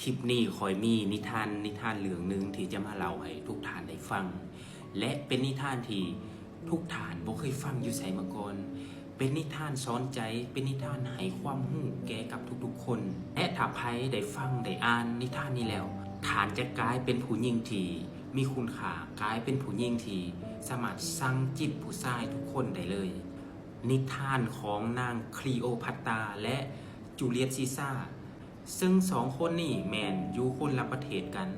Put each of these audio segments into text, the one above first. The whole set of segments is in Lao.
ຄລິບນີ້ຂ້ອຍມີນິທານ, ນິທານເລື່ອງໜຶ່ງທີ່ຈະມາເລົ່າໃຫ້ທຸກທ່ານໄດ້ຟັງ ແລະ ເປັນນິທານທີ່ທຸກທ່ານບໍ່ເຄີຍຟັງຢູ່ໃສມາກ່ອນ. ເປັນນິທານສອນໃຈ, ເປັນນິທານໃຫ້ຄວາມຮູ້ແກ່ກັບທຸກໆຄົນ. ແລະ ຖ້າໃຜໄດ້ຟັງໄດ້ອ່ານນິທານນີ້ແລ້ວ, ທ່ານຈະກາຍເປັນຜູ້ຍິງທີ່ມີຄຸນຄ່າ, ກາຍເປັນຜູ້ຍິງທີ່ສາມາດຊັງຈິດຜູ້ຊາຍທຸກຄົນໄດ້ເລີຍ. ນິທານຂອງນາງຄລີໂອພັດຕາ ແລະ ຈູລຽດຊີຊາ. ເຊິ່ງສອງຄົນນີ້ແມ່ນຢູ່ຄົນລະປະເທດກັນ.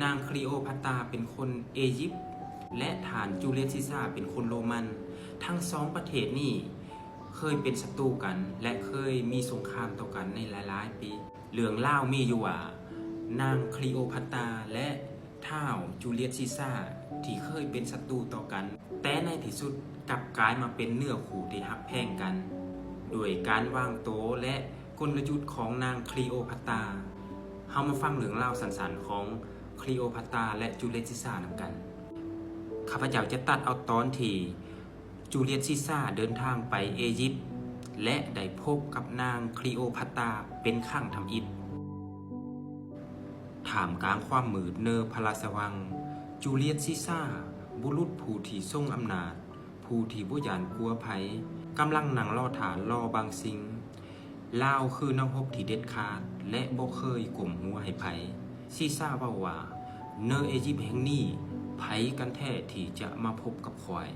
ນາງຄລີໂອພັດຕາເປັນຄົນເອຢິບ ແລະ ທ່ານຈູລຽດຊີຊາເປັນຄົນໂຣມັນ. ທັງສອງປະເທດນີ້ເຄີຍເປັນສັດຕູກັນ ແລະ ເຄີຍມີສົງຄາມຕໍ່ກັນໃນຫຼາຍໆປີ. ເລື່ອງລາວມີຢູ່ວ່າ ນາງຄລີໂອພັດຕາ ແລະ ທ້າວຈູລຽດຊີຊາ ທີ່ເຄີຍເປັນສັດຕູຕໍ່ກັນ, ແຕ່ໃນທີ່ສຸດກັບກາຍມາເປັນເນື້ອຄູ່ທີ່ຮັກແພງກັນ ໂດຍການວາງໂຕ ແລະ ກົນລະຍຸດຂອງນາງຄລີໂອພັດຕາ. ເຮົາມາຟັງເລື່ອງລາວສັ້ນໆຂອງຄລີໂອພັດຕາ ແລະ ຈູລຽດຊີຊານຳກັນ. ຂ້າພະເຈົ້າຈະຕັດເອົາຕອນທີ່ ຈູລຽດຊີຊາເດີນທາງໄປເອຢິບ ແລະ ໄດ້ພົບກັບນາງຄລີໂອພັດຕາເປັນຄັ້ງທຳອິດ. ທ່າມກາງຄວາມມືດເນີພະລາຊະວັງ, ຈູລຽດຊີຊາ, ບຸລຸດຜູ້ທີ່ຊົງອຳນາດ, ຜູ້ທີ່ບໍ່ຢ້ານກົວໃຜ, ກຳລັງນັ່ງລໍຖ້າລໍບາງສິ່ງ. ລາວຄືນັກຮົບທີ່ເດັດຂາດ ແລະ ບໍ່ເຄີຍກົ້ມຫົວໃຫ້ໃຜ. ຊີຊາເວົ້າວ່າ, ໃນເອຢິບແຫ່ງນີ້, ໃຜກັນແທ້ທີ່ຈະມາພົບກັບຂ້ອຍ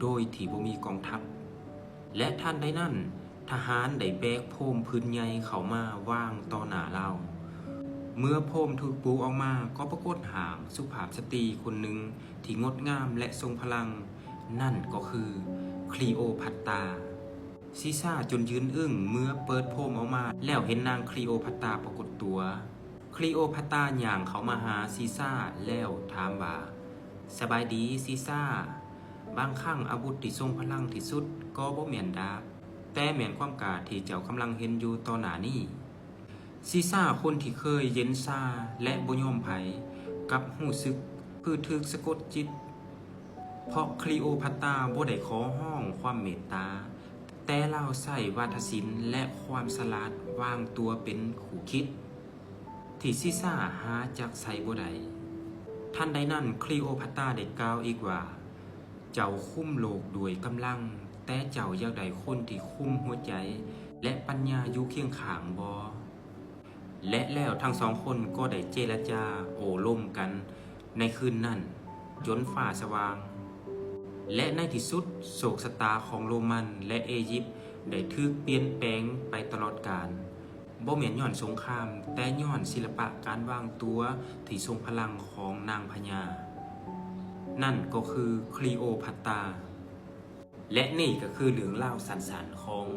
ໂດຍທີ່ບໍ່ມີກອງທັບ? ແລະ ທັນໃດນັ້ນ, ທະຫານໄດ້ແບກໂພມຜືນໃຫຍ່ເຂົ້າມາວາງຕໍ່ໜ້າລາວ. ເມື່ອໂພມຖືກປູອອກມາ, ກໍປາກົດຮ່າງສຸພາບສະຕີຄົນໜຶ່ງທີ່ງົດງາມ ແລະ ຊົງພະລັງ, ນັ້ນກໍຄືຄລີໂອພັດຕາ. ຊີຊາຈົນຢືນອຶ້ງເມື່ອເປີດໂພມອອກມາ ແລ້ວເຫັນນາງຄລີໂອພັດຕາປາກົດຕົວ. ຄລີໂອພັດຕາຍ່າງເຂົ້າມາຫາຊີຊາແລ້ວຖາມວ່າ, ສະບາຍດີຊີຊາ. ບາງຄັ້ງອາວຸດທີ່ຊົງພະລັງທີ່ສຸດກໍບໍ່ແມ່ນດາບ, ແຕ່ແມ່ນຄວາມກ້າທີ່ເຈົ້າກຳລັງເຫັນຢູ່ຕໍ່ໜ້ານີ້. ຊີຊາຄົນທີ່ເຄີຍເຢັນຊາ ແລະ ບໍ່ຍອມໃຜ, ກັບຮູ້ສຶກຄືຖືກສະກົດຈິດ ເພາະຄລີໂອພັດຕາບໍ່ໄດ້ຂໍຮ້ອງຄວາມເມດຕາ, ແຕ່ລາວໃຊ້ວາທະສິນ ແລະ ຄວາມສະຫຼາດວາງຕົວເປັນຄູ່ຄິດ ທີ່ຊີຊາຫາຈັກໃສ່ບໍ່ໄດ້. ທັນໃດນັ້ນ, ຄລີໂອພັດຕາໄດ້ກ່າວອີກວ່າ, ເຈົ້າຄຸມໂລກດ້ວຍກຳລັງ, ແຕ່ເຈົ້າຢາກໄດ້ຄົນທີ່ຄຸມຫົວໃຈ ແລະ ປັນຍາຢູ່ຄຽງຂ້າງບໍ? ແລະ ແລ້ວທັງສອງຄົນກໍໄດ້ເຈລະຈາໂອ້ລົມກັນໃນຄືນນັ້ນຈົນຟ້າສະຫວ່າງ. ແລະ ໃນທີ່ສຸດ, ໂຊກຊະຕາຂອງໂຣມັນ ແລະ ເອຢິບໄດ້ຖືກປ່ຽນແປງໄປຕະຫຼອດການ, ບໍ່ແມ່ນຍ້ອນສົງຄາມ, ແຕ່ຍ້ອນສິລະປະການວາງຕົວທີ່ຊົງພະລັງຂອງນາງພະຍາ, ນັ້ນກໍຄືຄລີໂອພັດຕາ. ແລະ ນີ້ກໍຄືເລື່ອງລາວສັ້ນໆຂອງ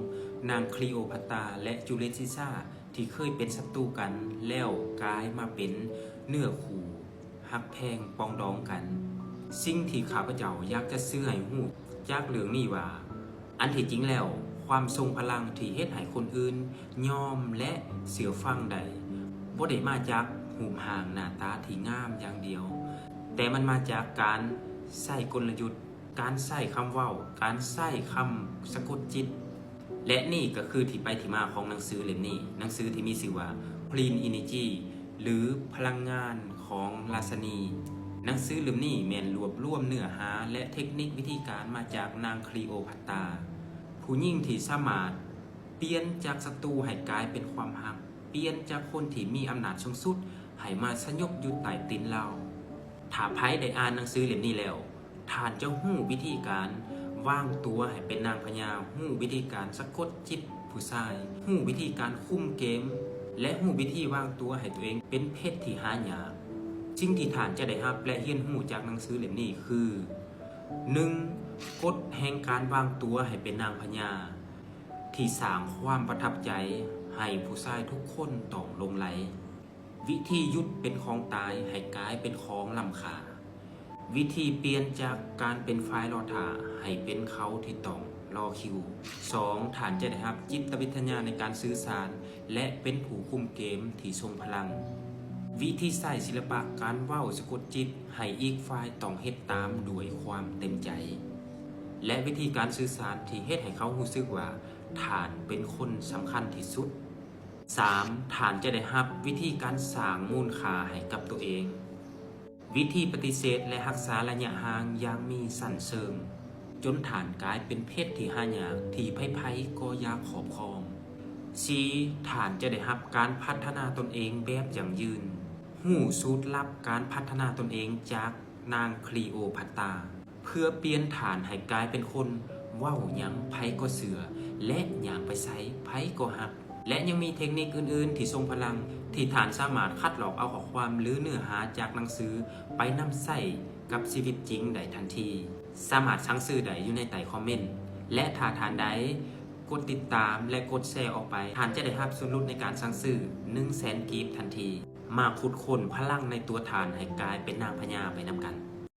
ນາງຄລີໂອພັດຕາ ແລະ ຈູລຽດຊີຊາ ທີ່ເຄີຍເປັນສັດຕູກັນ ແລ້ວກາຍມາເປັນເນື້ອຄູ່ຮັກແພງປອງດອງກັນ. ສິ່ງທີ່ຂ້າພະເຈົ້າຢາກຈະສື່ໃຫ້ຮູ້ຈາກເລື່ອງນີ້ວ່າ, ອັນທີ່ຈິງແລ້ວ, ຄວາມຊົງພະລັງທີ່ເຮັດໃຫ້ຄົນອື່ນຍອມ ແລະ ເຊື່ອຟັງໄດ້, ບໍ່ໄດ້ມາຈາກຮູບຮ່າງໜ້າຕາທີ່ງາມຢ່າງດຽວ, ແຕ່ມັນມາຈາກການໃຊ້ກົນລະຍຸດ, ການໃຊ້ຄຳເວົ້າ, ການໃຊ້ຄຳສະກົດຈິດ. ແລະ ນີ້ກໍຄືທີ່ໄປທີ່ມາຂອງໜັງສືເຫຼັ້ມນີ້, ໜັງສືທີ່ມີຊື່ວ່າ Clean Energy ຫຼື ພະລັງງານຂອງລາຊະນີ. ໜັງສືເຫຼັ້ມນີ້ແມ່ນລວບລວມເນື້ອຫາ ແລະ ເທັກນິກວິທີການມາຈາກນາງຄລີໂອພັດຕາ, ຜູ້ຍິງທີ່ສາມາດປ່ຽນຈາກສັດຕູໃຫ້ກາຍເປັນຄວາມຮັກ, ປ່ຽນຈາກຄົນທີ່ມີອຳນາດສູງສຸດໃຫ້ມາສະຫຍົບຢູ່ໃຕ້ຕີນລາວ. ຖ້າໃຜໄດ້ອ່ານໜັງສືເຫຼັ້ມນີ້ແລ້ວ, ທ່ານຈະຮູ້ວິທີການວາງຕົວໃຫ້ເປັນນາງພະຍາ, ຮູ້ວິທີການສະກົດຈິດຜູ້ຊາຍ, ຮູ້ວິທີການຄຸມເກມ ແລະ ຮູ້ວິທີວາງຕົວໃຫ້ຕົວເອງເປັນເພັດທີ່ຫາຍາກ. ສິ່ງທີ່ທ່ານຈະໄດ້ຮັບ ແລະ ຮຽນຮູ້ຈາກໜັງສືເຫຼັ້ມນີ້ຄື ໜຶ່ງ, ກົດແຫ່ງການວາງຕົວໃຫ້ເປັນນາງພະຍາ ທີ່ສ້າງຄວາມປະທັບໃຈໃຫ້ຜູ້ຊາຍທຸກຄົນຕ້ອງຫຼົງໄຫຼ. ວິທີຢຸດເປັນຂອງຕາຍໃຫ້ກາຍເປັນຂອງລ້ຳຄ່າ. ວິທີປ່ຽນຈາກການເປັນຝ່າຍລໍຖ້າໃຫ້ເປັນເຂົາທີ່ຕ້ອງລໍຄິວ. ສອງ, ທ່ານຈະໄດ້ຮັບຈິດຕະວິທະຍາໃນການສື່ສານ ແລະ ເປັນຜູ້ຄຸມເກມທີ່ຊົງພະລັງ. ວິທີໃຊ້ສິລະປະການເວົ້າສະກົດຈິດໃຫ້ອີກຝ່າຍຕ້ອງເຮັດຕາມດ້ວຍຄວາມເຕັມໃຈ ແລະ ວິທີການສື່ສານທີ່ເຮັດໃຫ້ເຂົາຮູ້ສຶກວ່າທ່ານເປັນຄົນສຳຄັນທີ່ສຸດ. ສາມ ທ່ານຈະໄດ້ຮັບວິທີການສ້າງມູນຄ່າໃຫ້ກັບຕົວເອງ, ວິທີປະຕິເສດ ແລະ ຮັກສາໄລຍະຫ່າງຢ່າງມີຊັ້ນເຊີງ, ຈົນທ່ານກາຍເປັນເພັດທີ່ຫາຍາກທີ່ໃຜໆກໍຢາກຄອບຄອງ. ສີ່ ທ່ານຈະໄດ້ຮັບການພັດທະນາຕົນເອງແບບຢັ້ງຢືນ, ຮູ້ສູດລັບການພັດທະນາຕົນເອງຈາກນາງຄລີໂອພັດຕາ ເພື່ອປ່ຽນທ່ານໃຫ້ກາຍເປັນຄົນເວົ້າຫຍັງໃຜກໍເຊື່ອ ແລະ ຍ່າງໄປໃສໃຜກໍຮັກ. ແລະ ຍັງມີເທັກນິກອື່ນໆທີ່ຊົງພະລັງ ທີ່ທ່ານສາມາດຄັດລອກເອົາຂໍ້ຄວາມ ຫຼື ເນື້ອຫາຈາກໜັງສືໄປນຳໃຊ້ກັບຊີວິດຈິງໄດ້ທັນທີ. ສາມາດສັ່ງຊື້ໄດ້ຢູ່ໃນໃຕ້ຄອມເມັນ ແລະ ຖ້າທ່ານໃດກົດຕິດຕາມ ແລະ ກົດແຊອອກໄປ, ທ່ານຈະໄດ້ຮັບສ່ວນຫຼຸດໃນການສັ່ງຊື້ໜຶ່ງແສນກີບທັນທີ. ມາຂຸດຄົ້ນພະລັງໃນຕົວທ່ານໃຫ້ກາຍເປັນນາງພະຍາໄປນຳກັນ.